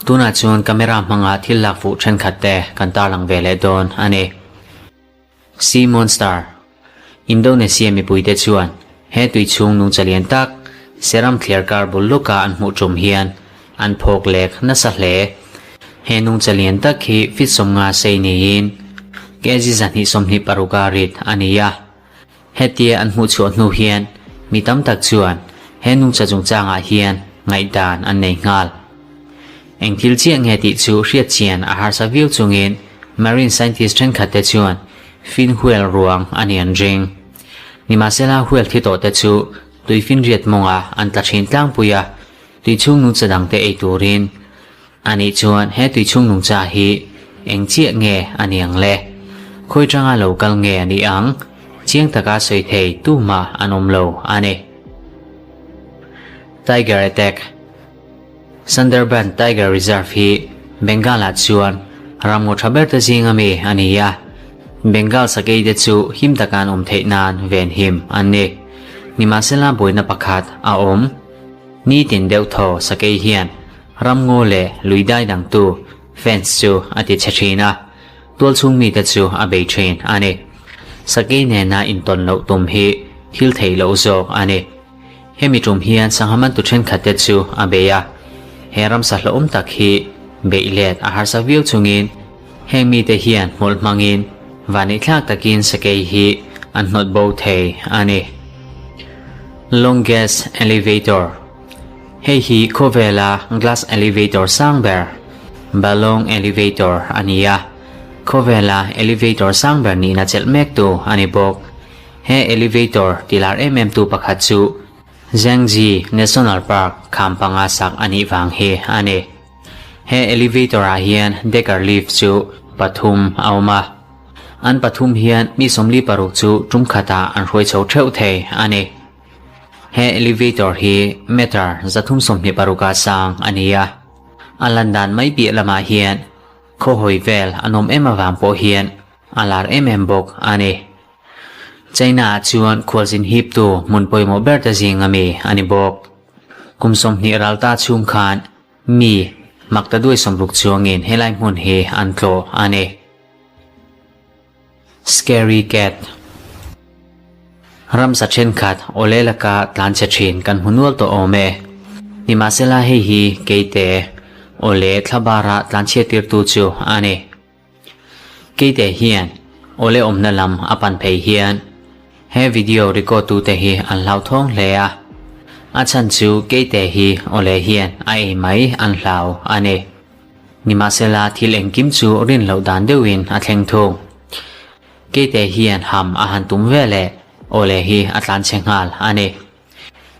Tunah chuan camera hmanga thil lak fuh thenkhat te kan tarlang ve leh dawn a ni. Sea Monster, Indonesia mipuite chuan he tui chhung nungcha lian tak Seram thliar kar bul lawka an hmuh tum hian an phawk lek nasa hle. He nungcha lian tak hi feet 50 sei niin kg 126 a rit a ni a. Hetia an hmuh chhuah hnu hian mi tam tak chuan he nungcha chungchangah hian ngaihdan an nei nghal. Eng thil chiah nge tih chu hriat chian a harsa viau chungin marine scientist thenkhat te chuan fin whale ruang a ni an ring. Nimahsela whale thi tawh te chu tui finriat mawngah an tla thin tlangpui a, tui chhung nungcha dangte ei turin A nih chuan he tui chhung nungcha hi eng chiah nge a ni ang le? Khawi tanga lo kal nge a nih ang? Chiang taka sawi thei tumah an awm lo a ni. Tiger Attack Sundarban Tiger Reserve hi Bengal-ah chuan ramngaw tha ber te zinga mi a ni a. Bengal sakei te chu him taka an awm theih nan venhim an ni. Nimahsela buaina pakhat a awm. Nitin deuh thaw sakei hian Ramngaw leh lui dai dangtu fence chu a ti chhe thin a, tualchhung mite chu a bei thin a ni. Sakei nena intawn loh tum hi thil theih loh zawk a ni. Hemi tum hian sangha mantu thenkhatte chu a bei a, he ramsa hlauhawm tak hi beih let a harsa viau chungin heng mite hian hmawlh hmangin vanihthlak takin sakei hi an hnawt bo thei a ni. Longest Elevator. Hei hi khawvela glass elevator sang ber, Balong Elevator, a ni a, khawvela elevator sang ber nihna chelh mek tu a ni bawk. He elevator ti lar em em tu pakhat chu Zhangji National Park kham panga sak a nih vang hi a ni. He elevator ah hian decker lift chu pathum a awm a, an pathum hian mi 46 chu tum khatah an hruai chho theuh thei a ni. He elevator hi meter 326 a sang a ni a, a lan dan mai piah lamah hian khawhawi vel a nawm em avang pawh hian a lar em em bawk a ni. China ah chuan khualzin hiptu hmun pawimawh ber te zing ami a ni bawk. Kum 20 ral ta chhung khan mi makta duai 60 chuangin helai hmun hi an tlawh a ni. Scary Cat Ramsa thenkhat awle laka tlan che thin kan hmu nual tawh awm e. Nimahsela hei hi keite awle thlabara tlan chhiat tirtu chu a ni. Keite hian awle awmna lam a pan phei hian he video record tute hi an hlauthawng hle a. A chhan chu keite hi awle hian a ei mai an hlau a ni. Nimahsela thil engkim chu rin loh dan deuhin a thleng thung. Keite hian ham a han tum ve leh awle hi a tlan chhe nghal a ni.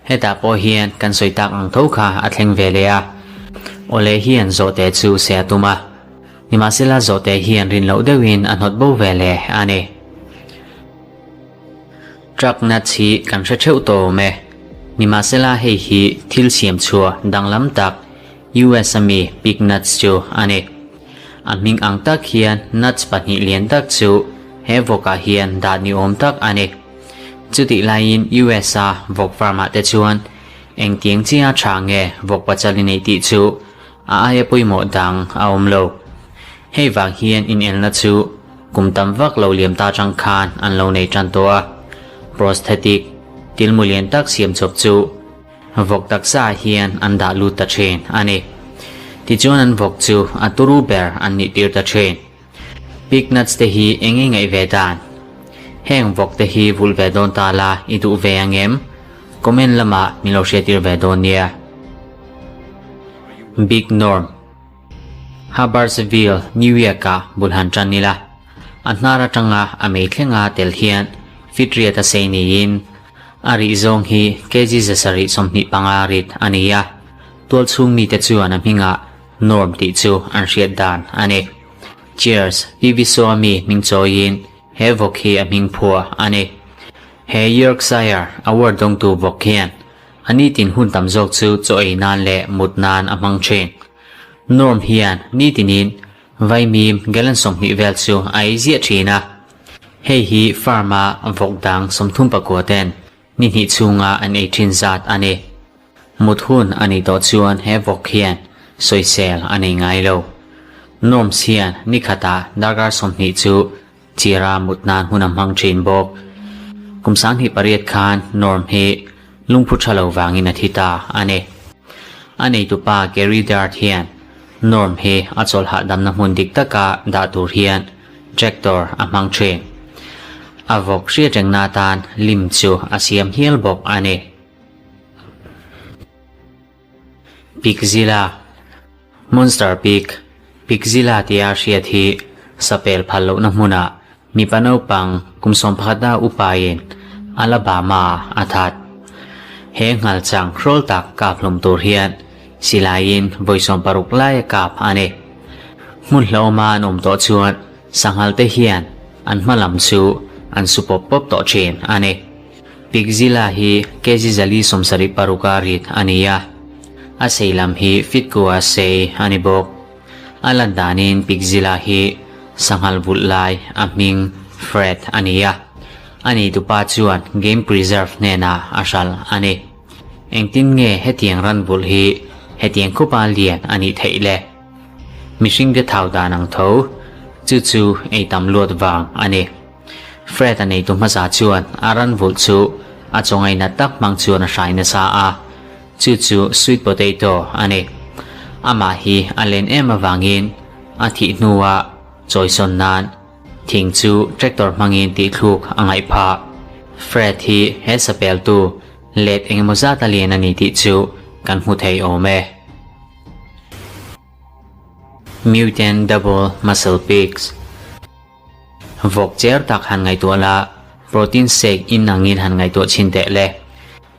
Hetah pawh hian kan sawi tak ang tho kha a thleng ve leh a, awle hian zawhte chu se a tum a. Nimahsela zawhte hian rin loh deuhin a hnawt bo ve leh a ni. Truck nuts hi kan hre theuh tawh awm e. Nimahsela hei hi thil siam chhuah danglam tak US a mi pig nuts chu a ni. A hming ang tak hian nuts pahnih lian tak chu he vawkah hian dah ni awm tak a ni. Chutih laiin US a vawk farm ah te chuan engtiang chiah tha nge vawk pachal i neih tih chu a aia pawimawh dang a awm lo. Hei vang hian inelna chu kum tam vak lo liam ta tang khan an lo nei tan tawh a. Prosthetic tilmu lian tak siam chawp chu Vawk taksa ah hian an dah lut ta thin a ni. Tichuan an vawk chu a turu ber an nih tir ta thin. Pig nuts te hi eng nge ngaih ve dan? Heng vawk te hi vulh ve dawn ta la i duh ve ang em? Comment lamah min lo hriat tir ve dawn nia. Big Norm Hubbardsville, New York ah bul han tan ila. A hnar atanga a mei thlenga tel hian feet riat a sei niin A rih zawng hi kg 725 rit a ni a, tual chhung mite chuan a hmingah Norm tih chu an hriat dan a ni. Cheers, PV Swami hming chawiin he vawk hi a hming phuah a ni. He Yorkshire Award dawngtu vawk hian a nitin hun tam zawk chu chaw ei nan leh mut nan a hmang thin. Norm hian nitinin vaimim gallon 20 vel chu a ei ziah thin a. Hei hi farm-a vawk dang 39 ten ni hnih chhunga an ei thin zat a ni. Mut hun a nih tawh chuan he vawk hian sawisel a nei ngai lo. Norms hian ni khatah darkar 20 chu chira mut nan hun a hmang thin bawk. Kum 2008 khan Norm hi lungphu tha lo vangin a thi ta a ni. A neitupa Gary Dart hian Norm hi a chawlh hahdamna hmun dik taka dah tur hian tractor a hmang thin. A vawk hriatrengna atan lim chu a siam hial bawk a ni. Pigzilla, Monster Pig, Pigzilla tia hriat hi sapel phal lohna hmunah mipa naupang kum 11 a upain Alabama a that. He nghalchang hrawl tak kap hlawm tur hian silaiin vawi 60 lai a kap a ni. Hmun hlauhawma an awm tawh chuan sanghal te hian an hma lam chu an su pawp pawp tawh thin a ni. Pigzilla hi kg 476 a rit a ni a, a sei lam hi feet kua sei a ni bawk. A lan danin Pigzilla hi sanghal vulh lai a hming Fred a ni a, a neitupa chuan Game Preserve hnenah a hralh a ni. Engtin nge hetiang ran vulh hi hetiang khupa lian a nih theih le? Mihring te thau dan ang tho, chu chu ei tam luat vang a ni. Fred a neitu hmasa chuan a ran vulh chu a chaw ngainat tak hmang chuan a hrai nasa a, chu chu sweet potato a ni. Amah hi a len em avangin a thih hnuah chawisawn nan thing chu tractor hmangin tihthluk a ngaih phah. Fred hi he sapeltu let engemaw zat a lian a ni tih chu kan hmu thei awm e. Mutant Double Muscle Pigs. Vawk cher tak han ngaihtuah la, protein shake in angin han ngaihtuah chhin teh le.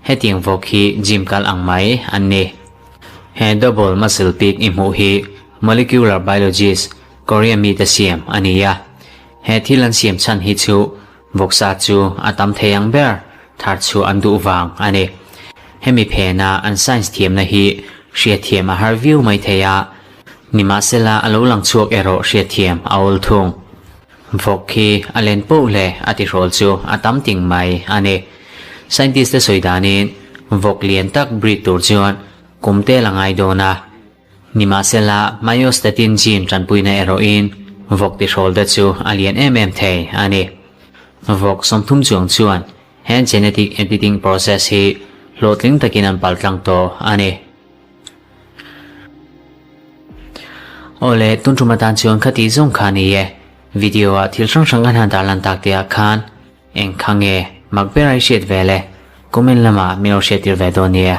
Hetiang vawk hi gym kal ang mai an ni. He double muscle pig i hmuh hi molecular biologist Korea mite siam a ni a. He thil an siam chhan hi chu vawksa chu a tam thei ang ber thar chhuah an duh vang a ni. Hemi phena an science thiamna hi hriatthiam a har viau mai thei a, nimahsela a lo lang chhuak erawh hriatthiam a awl thung. Vawk hi a len poh leh a tihrawl chu a tam ting mai a ni. Scientist te sawi danin vawk lian tak breed tur chuan kum tel a ngai dawn a, nimahsela myostatin gene tanpuina erawhin vawk tihrawl te chu a lian em em thei a ni. Vawk 30 chuang chuan he genetic editing process hi hlawhtling takin an paltlang tawh a ni. Awle, tun tum atan chuan khati zawng kha ni e. Video ah thil hrang hrang kan han tarlan tak te ah khan eng kha nge mak ber a i hriat ve le? Comment lamah min lo hriattir ve dawn nia.